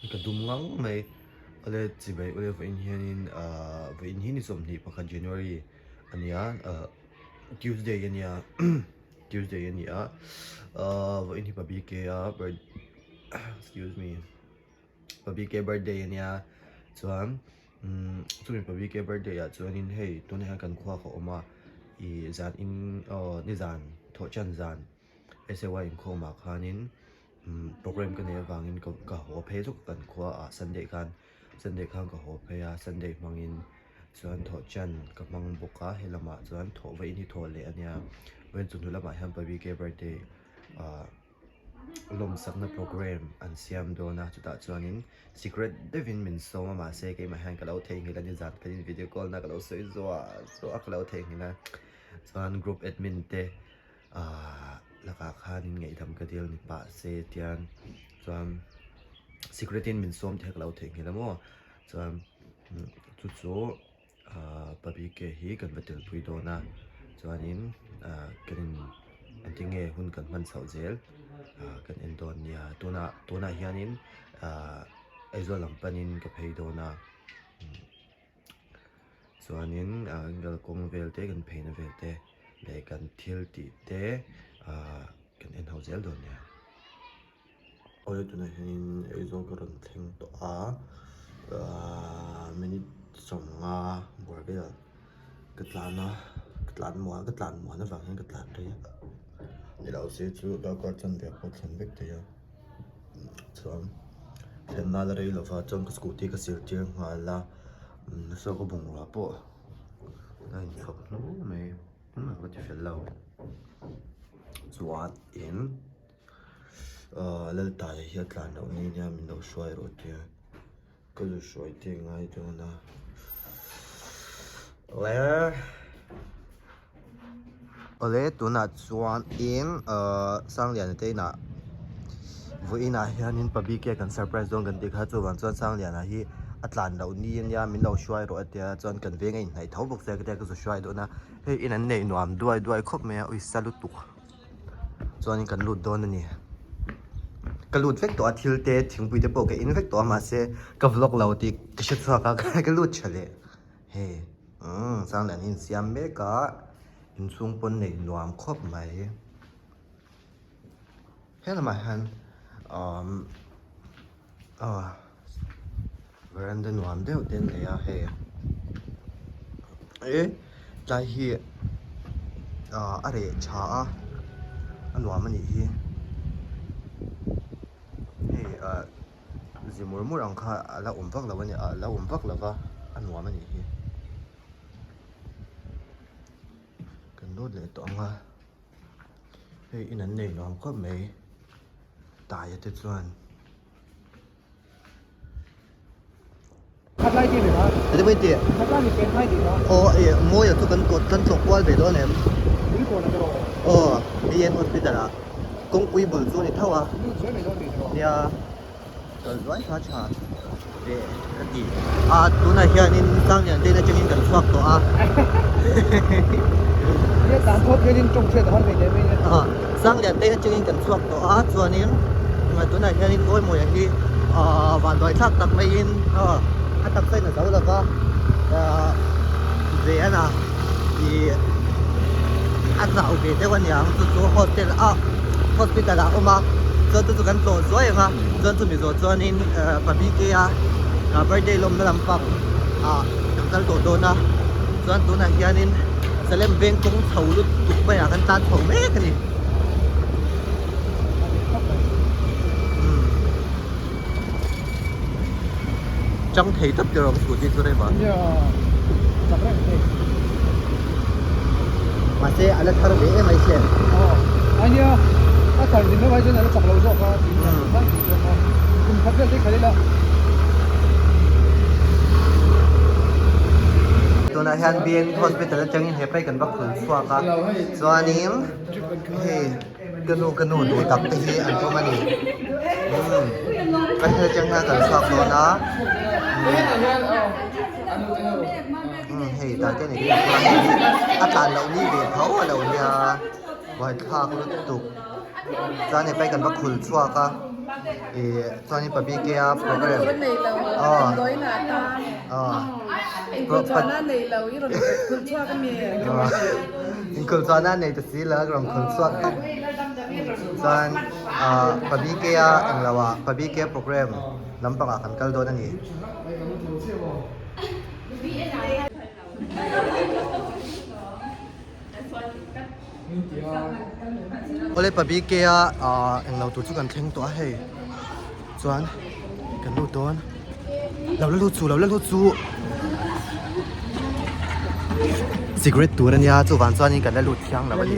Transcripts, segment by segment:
Ka dum ngang mai. Awle chibai awle vawiin hianin ahh vawiin hi ni 21 January a nia ahh Tuesday a nia Tuesday a ni a ahh vawiin hi Pabike a birth excuse me Pabike birthday a nia chuan umm chumi Pabike birthday ah chuanin hei tunah hian kan khua ka awm a ih zan in aw nizan thawhchan zan SAY inkhawmah khanin umm program ka neih avangin ka ka haw phei zawk kan khua ah Sunday khan Sunday khan ka haw phei a Sunday hmangin chuan thawhchan ka hmang bawk a helamah chuan thawh vawiin hi thawh leh a nia vawiin chawhnu lamah hian Pabike birthday ah lawmsakna program an siam dawn a chutah chuanin secret deuhin min sawm a mahse keimah hian ka lo theihnghilh a nizan kan in video call na ka lo sawi zuah zuah a ka lo theihnghilh a chuan group admin te Ahh lakah khanin ngaihdam ka dil ni pah se tian chuan secret in min sawm thek lo theihnghilh a maw chuan chu chu ahh pabike hi kan va telpui dawn a chuanin ahh kan in engtinge hun kan hman chhoh zel ahh kan en dawn nia tunah tunah hianin ahh Aizawl lam panin ka phei dawn a. Chuanin ah kalkawng vel te kan pheina vel te leh kan thil tih te ah kan en ho zel dawn nia. Awle tunah hianin Aizawl ka rawn thleng tawh a ah minute 50 bawr vel ka tlan a ka tlan muan ka tlan muan avang hian ka tlan rei a ni lo se chu darkar chanve pawh thlen vek thei a. Chuan thlenna la rei lova chuan ka scooty ka sir tir nghal a saw ka bungrua pawh a inchhawp hnu mai engmah ka ti fel lo chuan in ahh Laltaia hi a tlan loh ni nia min lo hruai rawh tia. Ka zu hruai te ngai dawn a. Awle. Awle tunah chuan in ahh Sangliana te inah vawiinah hianin Pabike kan surprise dawn kan tih kha chuvang chuan Sangliana hi a tlan loh ni ania min lo hruai rawh a tia chuan kan veng a inhnaih tho bawk sia ka tia ka zu hruai dawn a hei in an neih nuam duai duai khawp mai a uisa lutuk. Chuanin kan lut dawn a ni. Ka lut vek tawh a thil te thingpui te pawh ka in vek tawh a mahse ka vlog lo tih ka hre chhuak a ka lut tha leh. Hei umm Sanglian hi insiam mek a inchhung pawn neih nuam khawp mai. He lamah hian umm aw veranda nuam deuh te an nei a hei e tlai hi ah a reh tha a a nuam a nih hi hei ah zi mur mur ang kha a la awm vak lo a ni a la awm vak lo va a nuam a nih hi kan lut leh tawh ang a hei in an nei nuam khawp mai taia te chuan. Aw eh Mawia chu kan kawt kan tlawh kual ve dawn em? Aw BN Hospital ah kawngpui bul chu a ni tho a nia kal zuai kha tha ve ka ti a tunah hianin Sanglian te in atangin kan chhuak tawh a Sanglian te in atangin kan chhuak tawh a chuanin tunah hianin Mawimawia hi ahh vanduai thlak tak maiin a taksa in a zo lova ahh ve a na ih a zau ve deuh a niang chu chu hostel ah hospital ah a awm a chuan chu chu kan tlawh zuai ang a chuan chumi zawh chuanin ahh pabike a birthday lawmna lampang ah kan kal tawh dawn a chuan tunah hianin Salem veng kawng chho lutuk maiah kan tlan chho mek a ni. Chang thei tawp tiraw ka scooty chu rem a. Mahse a la thar ve em ai che. Ania a thar din deuh ai chuan a la chak lo zawk a kum khat vel te khalh ila. Tunah hian BN Hospital atangin he phei kan va khul chhuak a chuanin hei Ka nu ka nu duh tak te hi an awm a ni umm ka hel atang hian kan chhuak dawn a umm hei tah te ni a tlan loh ni ve tho a lo nia buaithlak lutuk chuan hepa hi kan va khul chhuak a. Ih chuanin pa BK a program aw aw inkhulchhuahna a nei ta si lo a rawn khulchhuak tak chuan ah pa BK a englo ah pa BK program lampangah kan kal dawn a ni. Awle pa BK a ah englo tur chu kan thleng tawh a hei chuan kan lut dawn lo la lut chu lo la lut chu cigarette tur ania chuvang chuanin kan la lut thiang lo a ni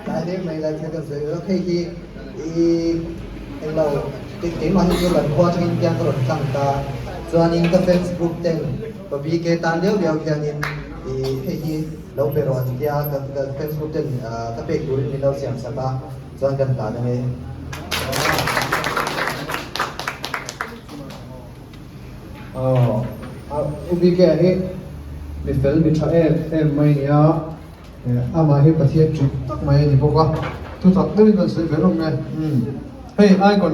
Tlai leng mai lai thil kan sawi rawk hei hi i englo keimah hi chu kan khua atangin piang ka rawn tlang ta chuanin ka fans group ten ka BK tan liau liau hianin i hei hi lo pe rawh an tia ka fans group ten ka pek turin min lo siam sak a chuan kan hlan ange. Aw, U BK hi mi fel mi tha em em mai a ni a, amah hi Pathian ṭih tak mai a ni bawk a, thutak deuhin kan sawi ve lawm nge. Hei icon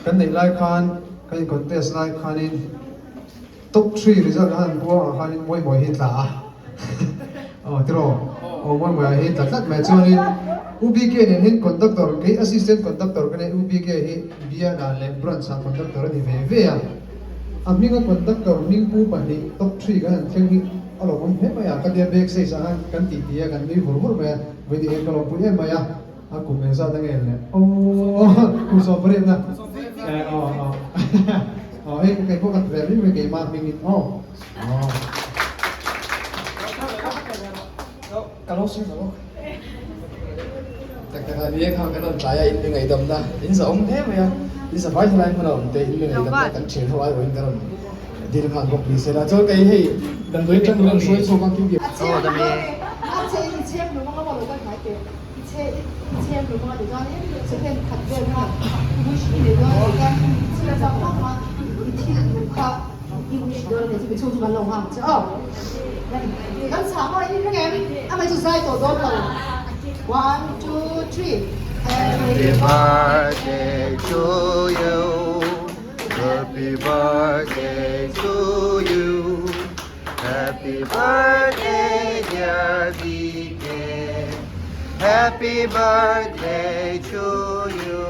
kan neih lai khan, kan in contest lai khanin top three result a han puang ah khanin Mawimawi hi tla a, aw tiraw, aw Mawimawi ah hi tla tlat mai chuanin U BK nen hian conductor kei assistant conductor ka nei U BK hi Biala leh branch ah conductor a ni ve ve a, a hminga conductor hmingpu pahnih top three kan han thleng hi a lawmawm hle mai a, ka tia bag size ah khan kan tih tih a kan nui vur vur mai a, vawiin hian ka lawmpui em mai a, a kum engzat a nge le aww kum 18 na eh aw aw aw hei kei pawh ka ti ve mai mai keimah hmingin aw aw. Ka lo sawi lo. Tak tak a ni e kha kan rawn tlai a in mi ngaihdamna in za awm hle mai a in za vai helai hmun a awm te in mi ngaihdamna kan thian ho ai awin ka rawn dil nghal bawk ni sela chuan kei hei damdawi atang min rawn hruai chhuak a kim Happy birthday to you Happy birthday to you Happy birthday dear BK Happy birthday to you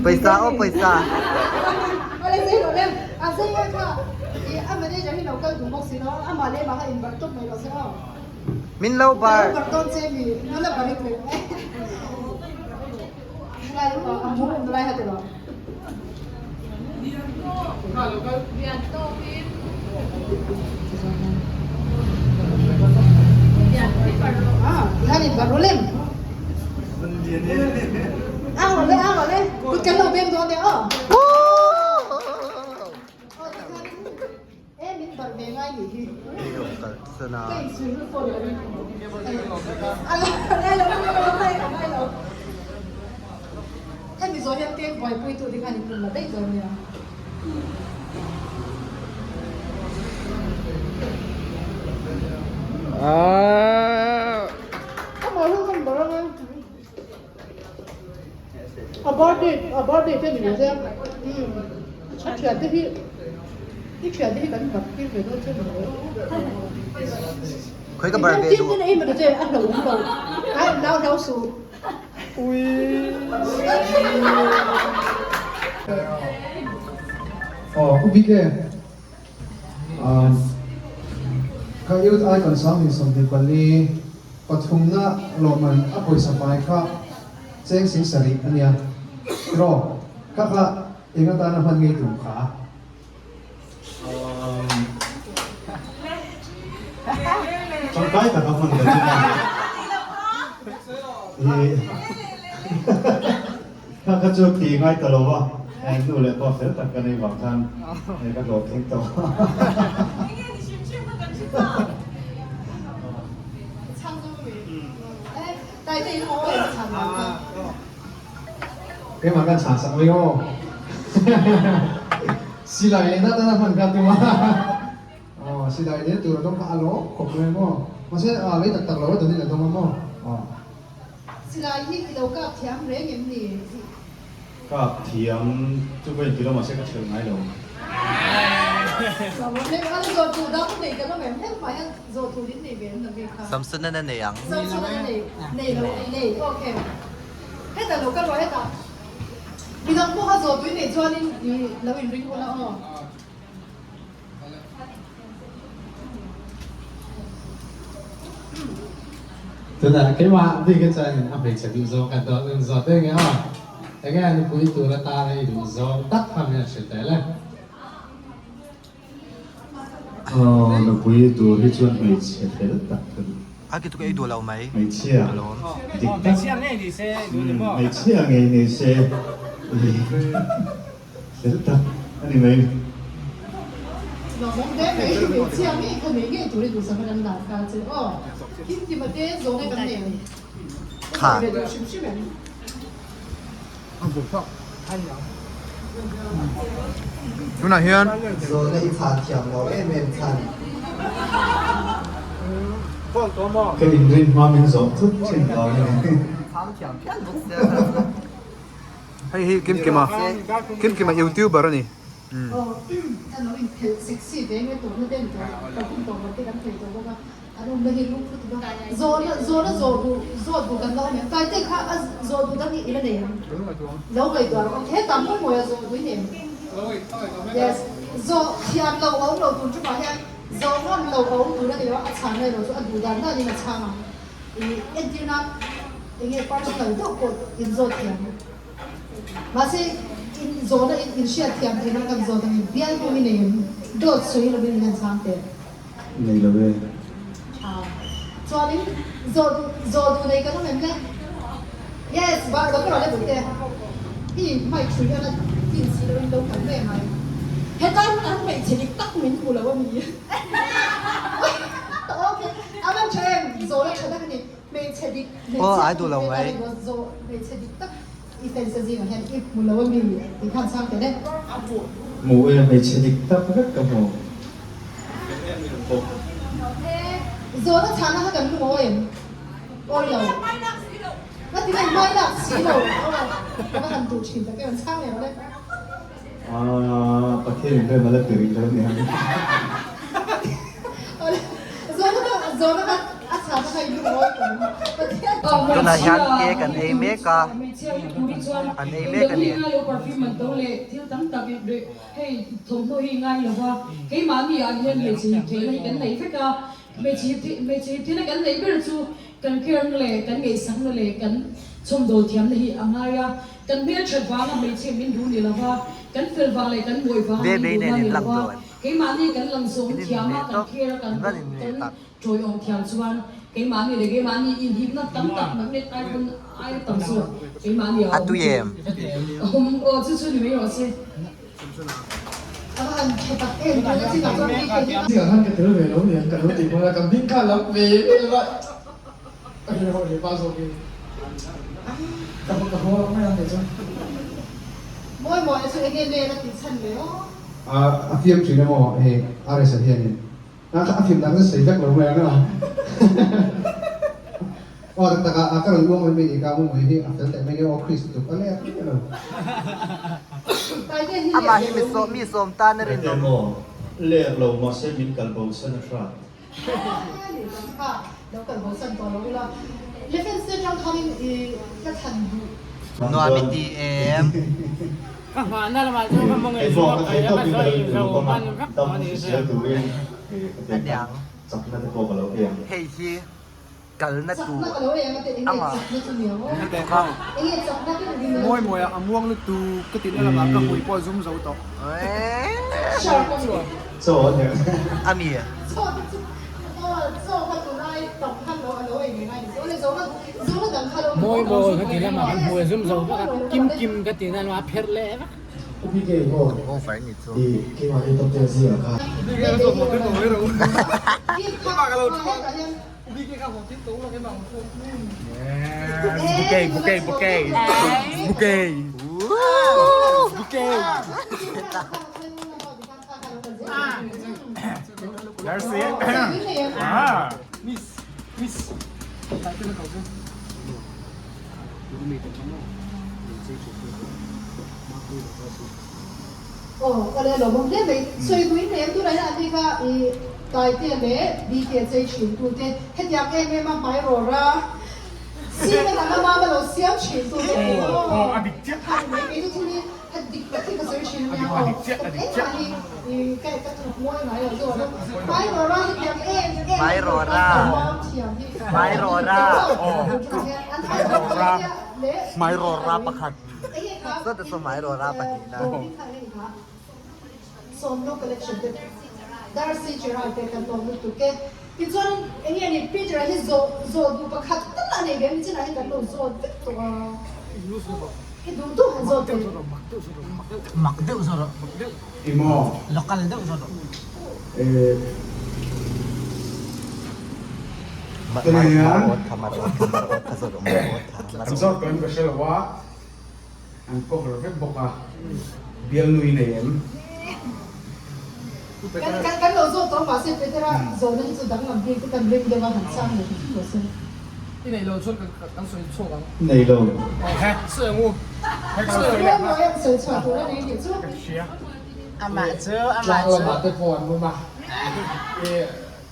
Pawisa aw pawisa. Min lo bar. birthday a birthday te ni ve se a thian te hi i thian te hi kan hnap tir ve dawn che maw Khawi ka bar ve duh. Tin ei maw che a hlo awm lo ai nau hlau suh. Ui. Aw u bik e. Ka youth icon 2024 pathumna lawmman a pawisa fai kha cheng sing sarih a nia. Tiraw, kha kha eng atana hman ngei tur kha? Tangkai taka hman ka tum a. Kha kha chu ti ngai ta lo va, nu leh pa fel tak ka nei vang khan ka hlawh thleng tawh a. Keimah kan chhan sak mai aw. Silai leh nat a hman ka tum a. Aw silai leh tur a dawng kha a lawm khawp mai maw. Mahse a lei tak tak lo a danin a dawng a maw. Aw. Silai hi i lo kap thiam reng em ni? Kap thiam chu ka inti lo mahse ka ṭhelh ngai lo. Samson a nei ang. Tunah keimah bik hi chuan a hmeichhe duh zawng ka dawt in zawt eng nge aw? Enge a nupui tur atana i duh zawng tak kha min han hrilh teh le. Aw nupui tur hi chuan hmeichhe fel tak ka duh. A ki tuk ei duh lo mai. Hmeichhia dik tak. Hmeichhia ngei ni se duh ni maw? Hmeichhia ngei ni se. Fel tak a ni mai. Lawmawm hle mai, hmeichhia ngei kha nei ngei turin duhsak a kan dah ta che aw. Kimkima te zawng e kan nei ang. Ka sawi ve duh hrim hrim em? Tunah hian. Zawhna i chhan thiam lo em em chhan. Ka inrin hma min zawh thut thin vang a ni. Hei hi Kimkima, Kimkima youtuber a ni. Mahse, in zawhna in inhriat thiam theih nan kan zawt ang in bial hmang i nei em? Dawt sawi lovin min han chhang teh. Nei lo e. Tha. Chuanin zawh duh zawh duh nei kan awm em le? Yes, va lo ka rawh le Bawihte. Hi mic hrui hian a tin si loin lo kal ve mai. Hetlai hmunah hian hmeichhe dik tak min hmu lo a mi? Okay, a van tha em? Zawhna tha tak a ni. Hmeichhe dik Aw hmeichhia ai duh lo tih mai. emaw zawh hmeichhe dik tak i fans a zingah hian i hmu lo a mi tih khan chhang tel e. Hmu e, hmeichhe dik tak vek ka hmu. Zawhna chhana kha kan hmu aw em? Awi lo. Nga ti nge hmai lak si lo. Ka va han duh thin tak em an chhang leh rawh le. Aaa Pathian in rem a la ti rih lo aniang. Tunah hian cake an ei mek a, an ei mek a ni. Kan care-na leh kan ngaihsakna leh kan chhawmdawl thiamna hi a ngai a, kan hmelthat vanga hmeichhe min duh ni lova, kan fel vang leh kan mawi vanga min Bebe duhna nen ni in lang lova, dawn. keimahni kan lang zawng In thiam a, inhmeh kan tawp. care a, kan In van inhmeh kan tak. tawiawm thiam chuan keimahni leh keimahni inhipna tam tak magnet ai pawn ai tam zawk keimahni a A awm tui thin. em? A awm aw chu chu ni mai rawh se. Zingah khan ka tel ve lo nia ka lo ti hmang a, ka hming kha lam ve vel a, a haw leh pa zawk in ka ka haw lo mai ang kei chuan. A fiam thin emaw hei RS-a hianin a fiam dan chu sawi vek lo mai ang a. Aw tak tak a ka rawn uang mai mai ni ka Mumui hi a fel teh mai nia aw Chris tuk a leh miah lo. Amah hi mi sawm mi sawm tan a rinawm. Emaw lek lo mahse min kal bo san a hrat. Nuam i ti em? Aniang. Hei hi kalna tur anga lutuk a. Ami. Over ni chu. Bouquet, bouquet, bouquet. Bouquet. Bouquet. Darcy. Ah. Miss. Miss. Aw ka le lawm awm hle mai. Sawipui hmel tur a hian ani kha i Taitea leh BK chei thin tu te hetiang em em a hmai rawr a cement anga mama lo siam thin tu te ni aw kha ni mai kei chu thil hi a dik tak hi ka sawi thin ania aw engmah hi i ka ka thawk mawi ngai lo zawk a hmai rawr a hetiang em em a lo thiam hi Hmai rawr a hmai rawr a pakhat. Sawta saw hmai rawra pahnih na. Sawmlo collection te Darcy Gerald te kan lawm lutuk e. Tichuan eng nge ni Peter a hi zawh zawh duh pakhat tal a nei ve mi chinah hian kan lo zawt vek tawh a. I duh duh han zawt thei. Mak deuh zawt rawh. Emaw. Local deuh zawt rawh. Eh. Mar mar awt kha mar awt kha mar awt kha zawt rawh mar awt kha mar An zawt tawh in ka hre lo a. An cover vek bawk a, bialnu i nei em? Kan lo zawt tawh mahse Petera zawhna hi chu danglam bik te kan ring deuh a, han chang leh hrim lo se. I neih lo chuan kan sawi chhuak ang. Nei lo. Sawi ang u. Sawi mawi ang sawi chhuah tur a nei nih chu. Amah chu amah Tlang chu. lamah te pawh an awm a.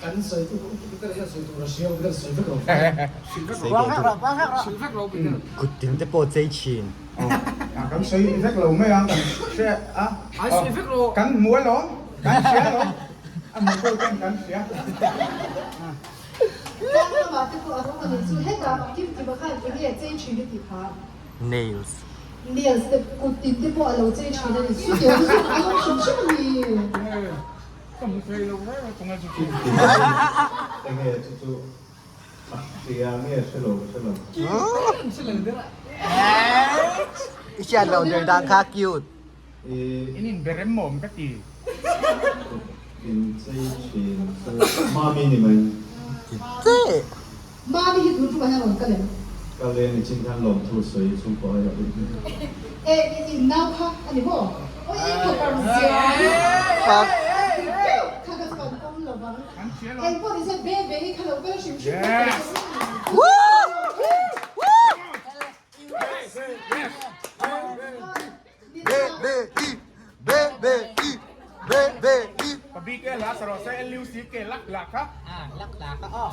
Kan sawi tu Peter hian sawi tur a hria Peter sawi vek lo. Sawi vek lo. Kut tin te pawh chei thin. Kan sawi vek lo mai a, kan hria a. Ai sawi vek lo. Kan hmu alawm, kan hria alawm. A hmu pawh hian kan hria. Tlang lamah te pawh a rawng a nih chu hetah kim kima khan eng nge chei thin i tih kha. Nails. Nails te kut tin te pawh a lo chei thin a ni. Chutiang chu a awm hrim hrim a ni. Ka hmu thei lo reng a tunge chu chu. Enge chu chu a hria nge hre lo hre lo. I hriat loh der dan kha cute. In in be rem mawm ka ti. In chei thin chu mami ni mai. Che. Mami hi tun tumah hian rawn kal em? Kal e ni chin khan lawmthu sawi chung pawh a rawh in. E i in nau kha a ni maw? Aw i phakar zia hi. Fuck. Kha ka chuan awm lo vang. Eng pawh ni se be be hi kha lo kal hrim hrim bawk teh chu. Be be i be be i be be i. Pabik e la sarawh se LUCK lak lak kha. Ah lak lak kha aw.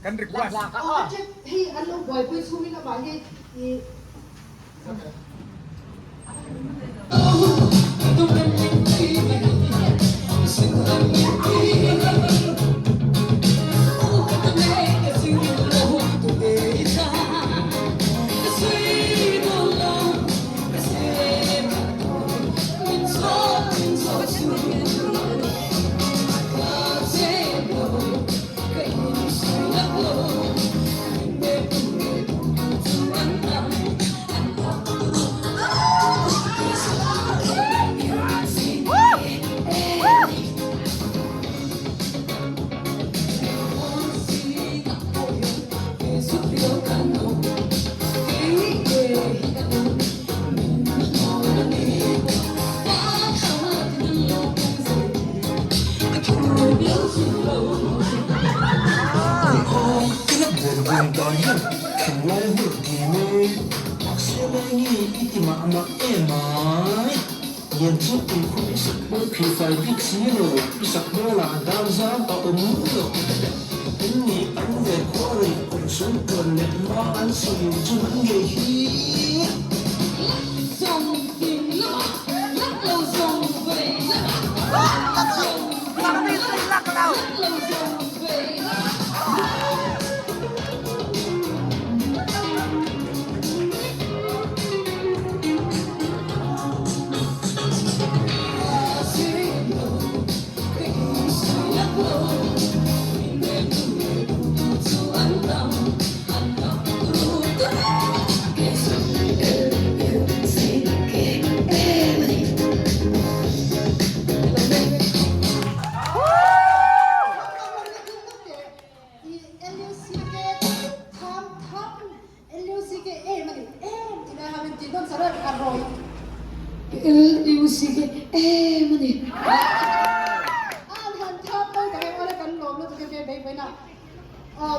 Kan request. Lak lak kha aw. Hei an lo buaipui chhungin amah hi i. Rengi i ti mah mah em ai. Lianchuk tuikhur i sak hmel phihfai bik si lo, i sak hmelah dar zam a awm lo. An ni an ve khua rei kum sul tuan leh hma an sawi chu nan ngei hi. Lak zawng ding lamah, lak lo zawng vei lamah, lak zawng ding lamah, lak lo zawng vei lamah. LUCK em a ni em tih lai khan tih dawn char a rawi. LUCK em a ni. An han thap mai tak em awle kan lawm lutuk em em vei na.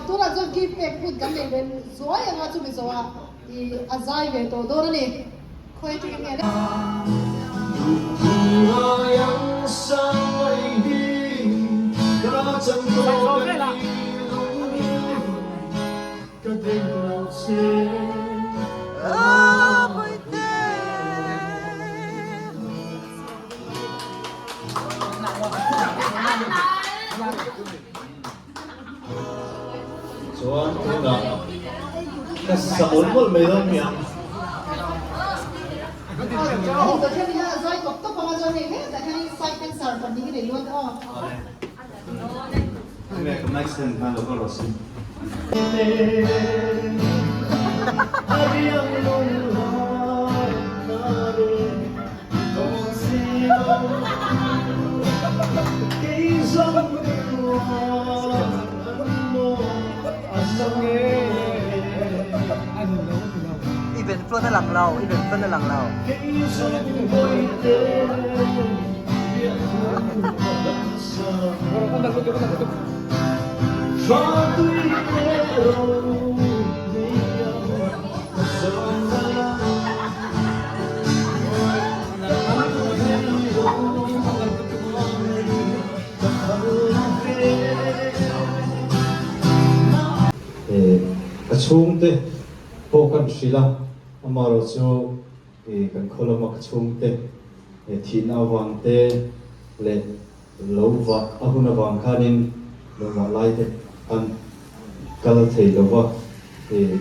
Tunah chuan gift pek hun kan nei ve zuai anga chumi zawhah i a zai ve tawh dawn a ni. Khawi atangin nge le. Ka deng lo che a Bawihte. Chuan tunah ka sa mawlh mawlh mai dawn mi ang. I ven fun a lang lo, i ven fun a lang lo. Ka chhungte pawh kan hrilh a, amaherawhchu kan khaw lama ka chhungte thihna avangte leh Lo vah a hun avang khanin lo vah lai te khan kal thei lo va, ih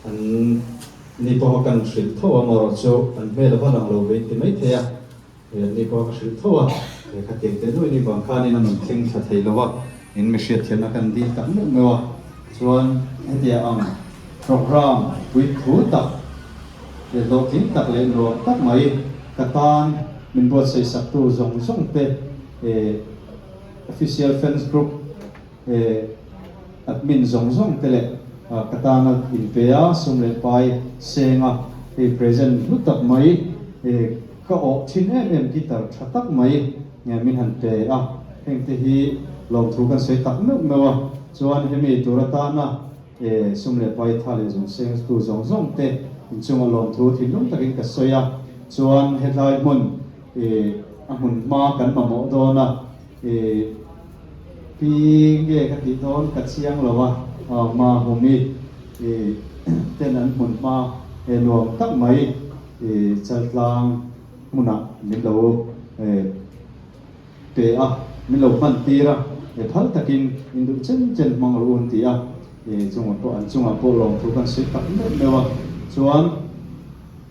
an ni pawha kan hrilh tho a, amaherawh chu an hmel a va lang lo ve in ti mai thei a, ih an ni pawha ka hrilh tho a, lehkha tiang teh nuaih ni vang khanin an rawn thleng thla thei lo va, in mi hriatthiamna kan dil tak meuh meuh a, chuan hetiang ang programme puithu tak leh hlawhtling tak leh nuam tak mai ka tan min buatsaih saktu zawng zawng te eh official fans group eh admin zawng zawng te leh ka tana inpe a sum leh pai senga hei present hlu tak mai eh ka awh thin em em guitar tha tak mai nge min han pe a heng te hi lawmthu kan sawi tak meuh meuh a chuan hemi tur atana E sum leh pai tha leh zawng seng tu zawng zawng te inchunga lawmthu thinlung takin ka sawi a, chuan hetlai hmun e a hmun hma kan mamawh dawn a, e pi nge ka tih dawn ka chiang lo a, ma humi e ten an hmun hma e nuam tak mai e chaltlang hmunah min lo e. Pe a, min lo hman tir a, e phal takin in duh chen chen hmang rawh u an ti a, e chungah pawh an chungah pawh lawmthu kan sawi tak meuh meuh a, chuan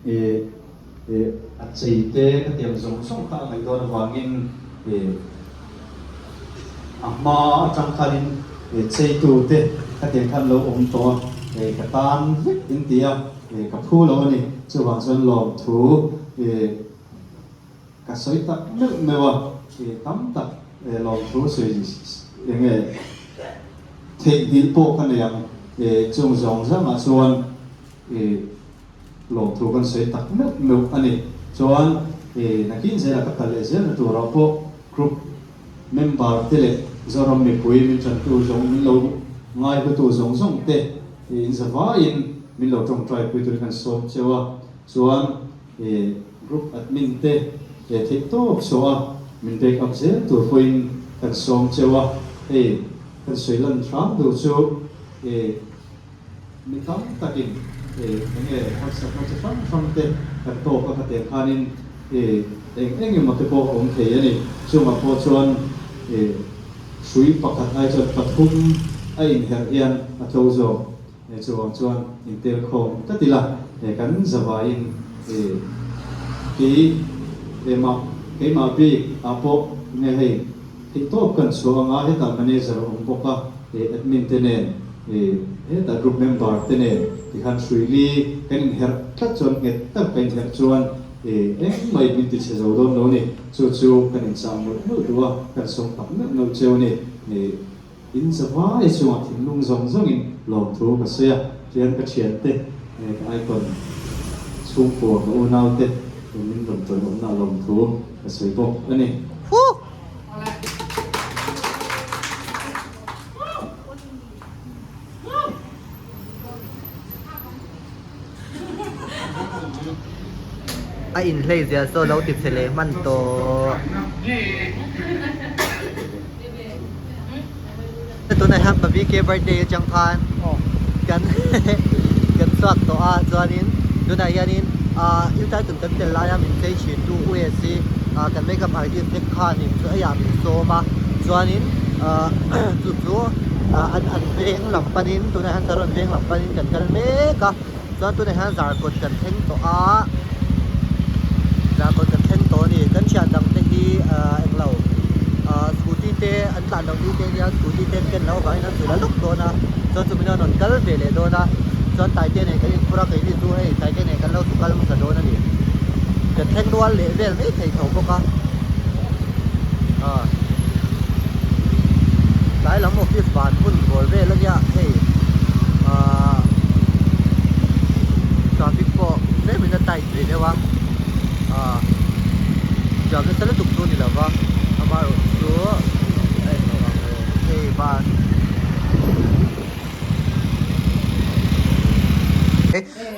e e a chei te ka tiang zawng zawng kha a ngaih dawn avangin e a hma atang khanin e cheitu te ka tiang khan lo awm tawh a, e ka tan vek in ti a, e ka phu lo a ni, chuvang chuan lawmthu e. Ka sawi tak meuh meuh a, e tam tak e lawmthu sawi eng nge theihnghilh pawh ka nei ang e chung zawng zawngah chuan e lawmthu kan sawi tak meuh meuh a ni. Chuan e nakin zela ka kal leh zelna turah pawh group member te leh Zoram mipui min tantu zawng min lo ngaihlutu zawng zawng te e in zavaiin. min lo tawngtai pui turin kan sawm cheu a, chuan ih group admin te leh theih tawp chhuah a min back up zel tur pawhin kan sawm cheu a, hei kan sawi lan hram duh chu ih mi tam takin ih eng nge harsatna chi hrang hrang te kan tawk a khateng khanin ih eng eng emaw te pawh a awm thei a ni, chungah pawh chuan ih. Hrui pakhat ai chuan pathum a inherh hian a tlo zawk. Chuvang chuan intel khawm tlat ila, kan zavaiin kei emah keimah bik ah pawh nge hei theihtawp kan chhuah anga hetah manager a awm bawk a, admin te nen hetah group member te nen tikhan hrui li kan inherh tlat chuan nghet tak kan inherh chuan Engmah in min ti chhe zo dawn lo ni. Chu chu kan inchah mawlh mawlh duh a, kan sawm tak meuh meuh cheu ni. In zavai chungah thinlung zawng zawngin lawmthu ka sawi a, tihian ka thiante, ka icon chhungkua ka unaute min rawn tawihawmna lawmthu ka sawi bawk a ni. A inhlei zia saw lo ti che leh hman tawh. Tunah hian Pavike birthday atang khan kan kan chhuak tawh a chuanin tunah hianin ah Iltaitum kan tel laia min chei thin tu US hi kan makeup artist te khanin chu hei ah min sawm a chuanin ah chu chu an an veng lam panin tunah hian Saron veng lam panin kan kal mek a. Chuan tunah hian Zarkawt kan thleng tawh a, Zarkawt kan thleng tawh a ni. Kan thian dang te hi ahh englo ahh scooty te an tlan loh ni te nia scooty te an ken loh avangin an zul a lawk dawn a, chuan chumi hian an rawn kal ve leh dawn a, chuan Taite nen kan inphur a keini chu hei Taite nen kan lo zu kal hmasa dawn a ni. Kan thleng rual leh vel mai thei tho bawk a ahh tlai lam office ban hun bawr vel a nia hei ahh traffic pawh tlem in a tight ve deuh a ahh jam nasa lutuk chu a ni lova amaherawh chu a englo ang reng hei bus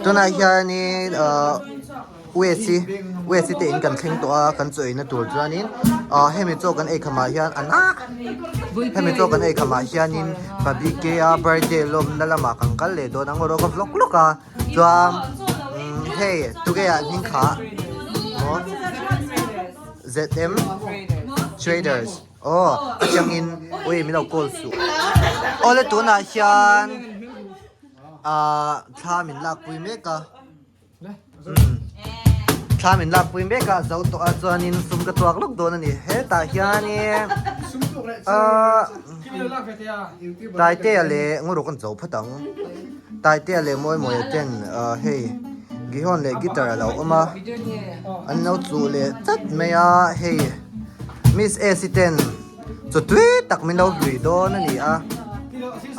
tunah hianin ahh USC USC te in kan thleng tawh a kan chaw eina tur chuanin ah hemi chaw kan ei khamah hian an hemi chaw kan ei khamah hianin Pabike a birthday lawmna lamah kan kal leh dawn ang erawh ka vlog lawk a chuan umm hei tunge ah hming kha maw ZM Traders aw atangin ui min lo call suh awle tunah hian ah thla min lakpui mek a. Thla min lakpui mek a zo tawh a chuanin sum ka tuak lawk dawn a ni hetah hianin ahh Taitea leh ngawruk an zo phawt ang Taitea leh Mawimawia ten ahh hei Gihon leh guitar a lo awm a an lo chuh leh tlat mai a hei Miss Esi ten chaw tui tak min lo hlui dawn a ni a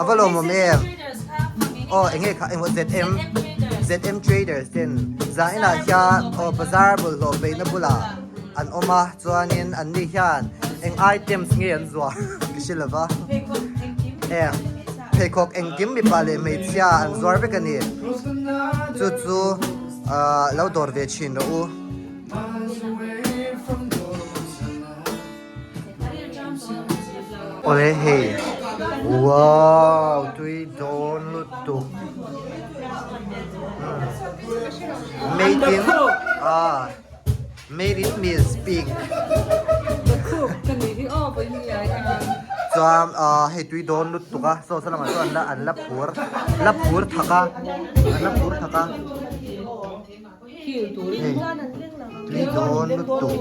a va lawmawm em aw eng nge kha engmaw ZM ZM traders ten zainah hian aw bazar bawlhhlawh beihna bulah an awm a chuanin an ni hian eng items nge an zuar ka hre lova em pheikhawk engkim mipa leh hmeichhia an zuar vek a ni chu chu ah lo dawr ve thin rawh u. Awle hei wow tui dawn lutuk made in ah made in miss pink chuan ah hei tui dawn lutuk a saw saw lamah chuan an la an la phur la phur thak a an la phur thak a. Hei tui dawn lutuk.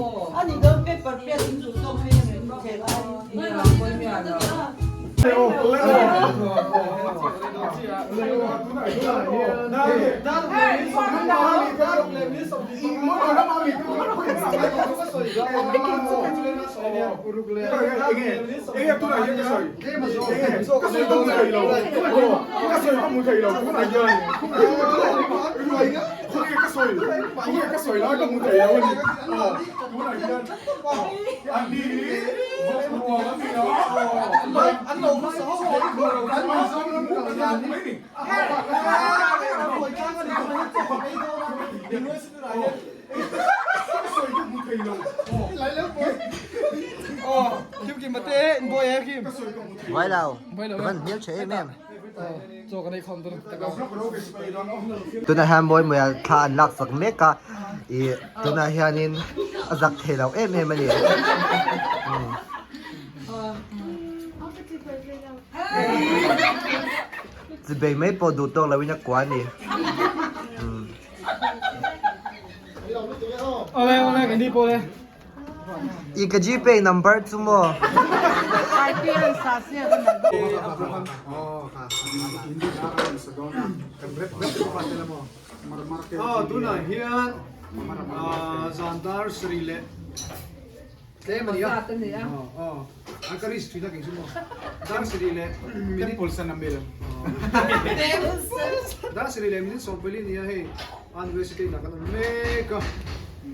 Vai lo ka van hmel tha em em. Tunah hian Mawimawia thla an lak sak mek a ih tunah hianin a zak thei lo em em a ni. Chibei mai pawh duh tawk loin a kua a ni. I ka gpay number chu maw? Tunah hian zandar sarih leh tlem a ni a a ka risk thin a kei chu maw dar sarih leh minute dar sarih leh minute sawmpali a ni a hei university lah kan awm mek a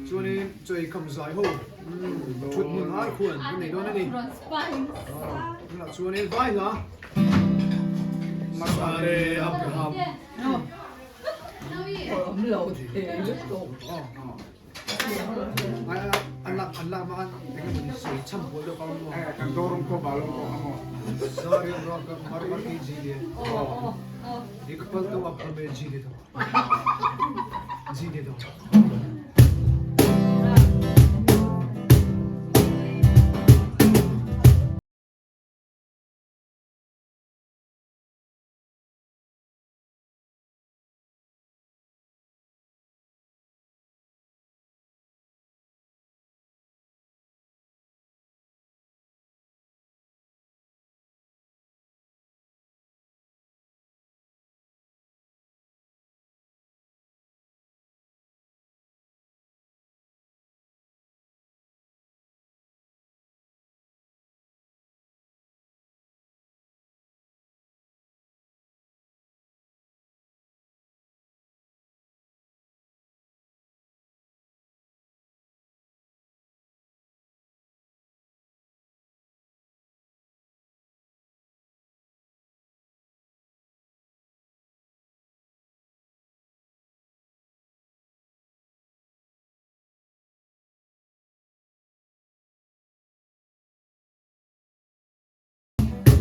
chuanin Chawi kham zai ho thut hmun ar khuan kan nei dawn a ni. Tunah chuan in vai hla. Masare Abraham. An lak an lak makan eng emaw ni sawi cham pawl deuh ka awm maw. Kan dawrung ko balung ko amo. Sare Abraham ka mar mar ki ji le. Ik pal to ab hame ji le do. Ji le do.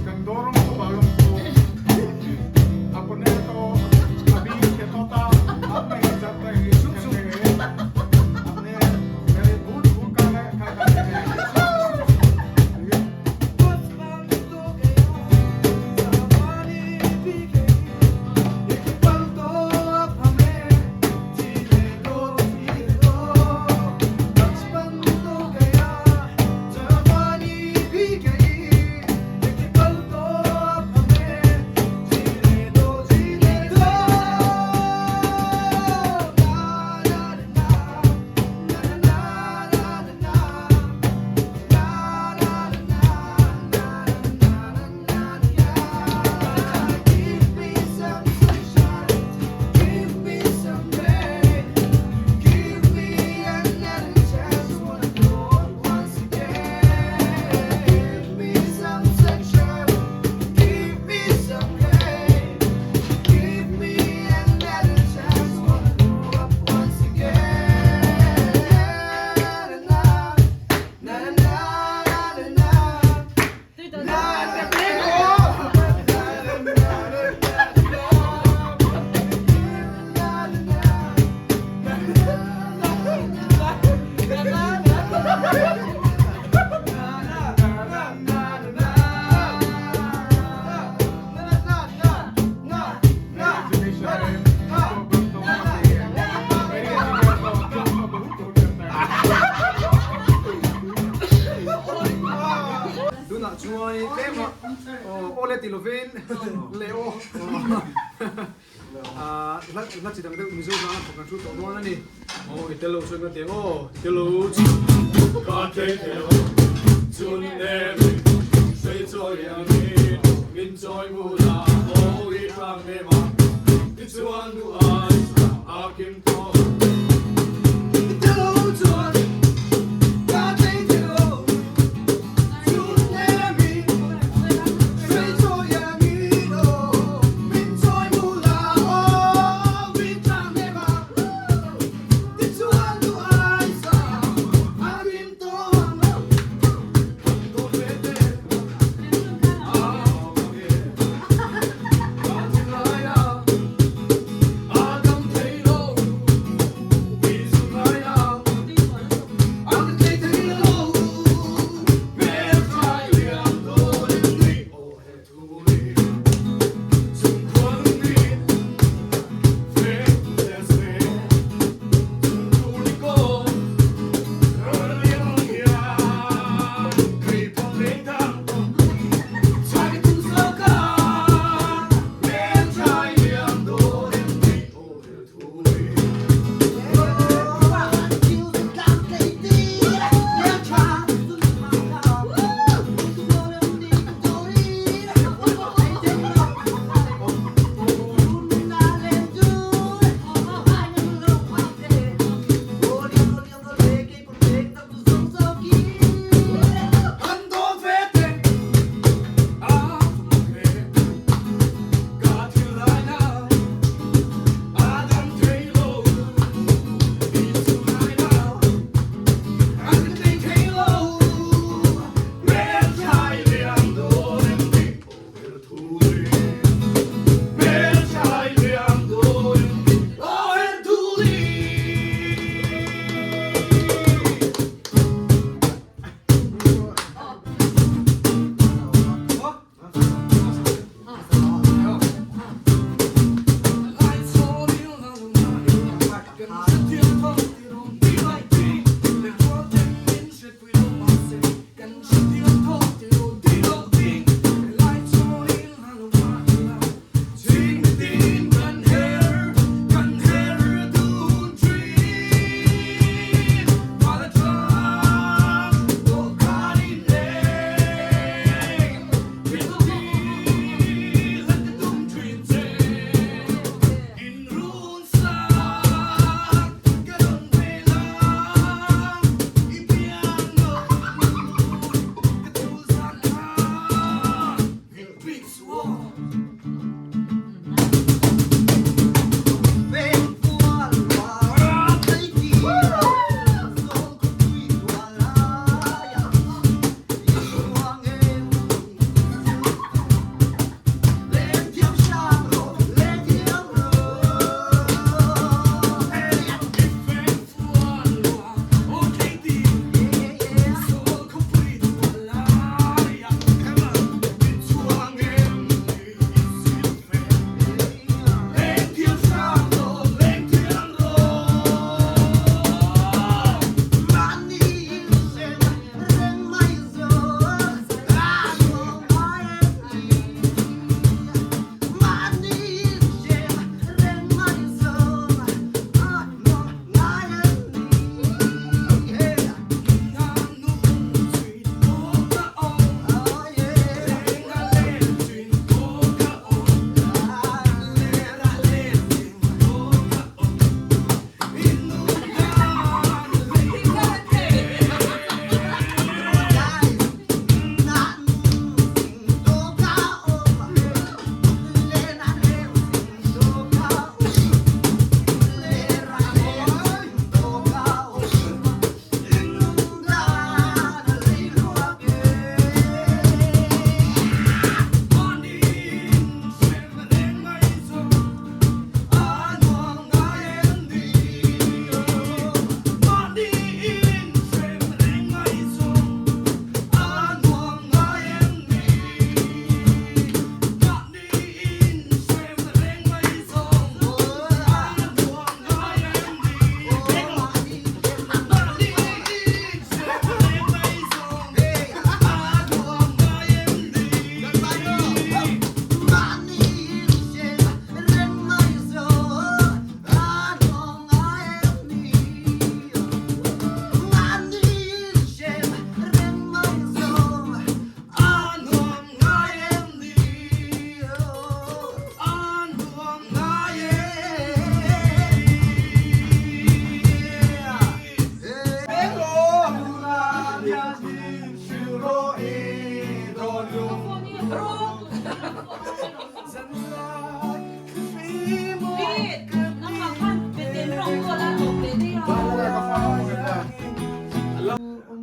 Kan dawrong ko balong ko aponeto abi ketota apne jatta hi sum sum apne mere bhut bhut ka ka ka Tunah chuan tlem a aw le ti lovin le aw hla hla chi dang deuh Mizo hnanga thawk kan thu tawh dawn a ni. Aw i tel lo chuan ka ti ang aw i tel lo chu ka tlei thei lo chun nem sei chawi ang in min chawi mu la aw i tlang nem a ti chuan duh ai a kim tawh. I tel lo chuan ka tlei thei lo chun nem in sei chawi ang in aw min chawi mu la aw i tlang nem a.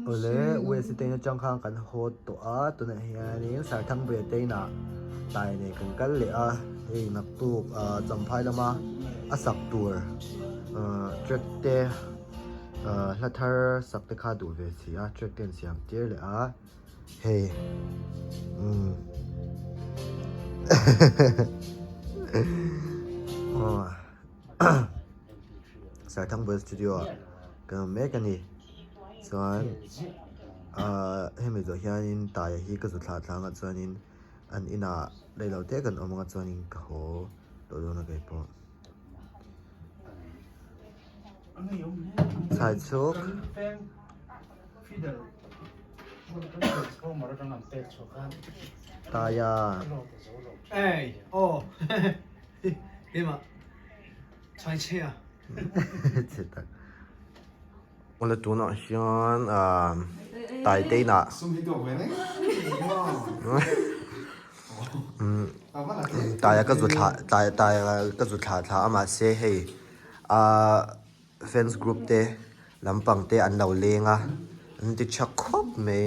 Awle USA te in atang khan kan haw tawh a tunah hianin Sarthangbuia te inah tai nei kan kal leh a hei naktuk ah Champhai lama a sak tur ah track te ah hla thar sak te kha duh ve si a track te an siam tir leh a. Hei umm Sarthangbuai studio ah kan awm mek a ni chuan ahh hemi zawh hianin taia hi ka zu thlah thlang a chuanin an inah reilo te kan awm anga chuanin ka haw tawh dawn a keipawh. Chhai chhuk. Taia. Awle tunah hian ah Taite inah Taia ka zu thlah Taia ka zu thlah thlah a mahse hei ah fans group te lampang te an lo leng a an ti tha khawp mai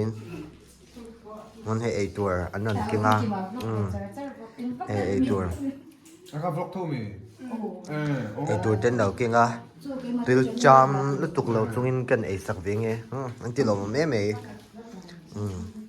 in hei eitur an rawn keng a umm hei eitur eitur te an lo keng a thil cham lutuk lo chungin kan ei sak ve nge an ti lawm awm em mai umm.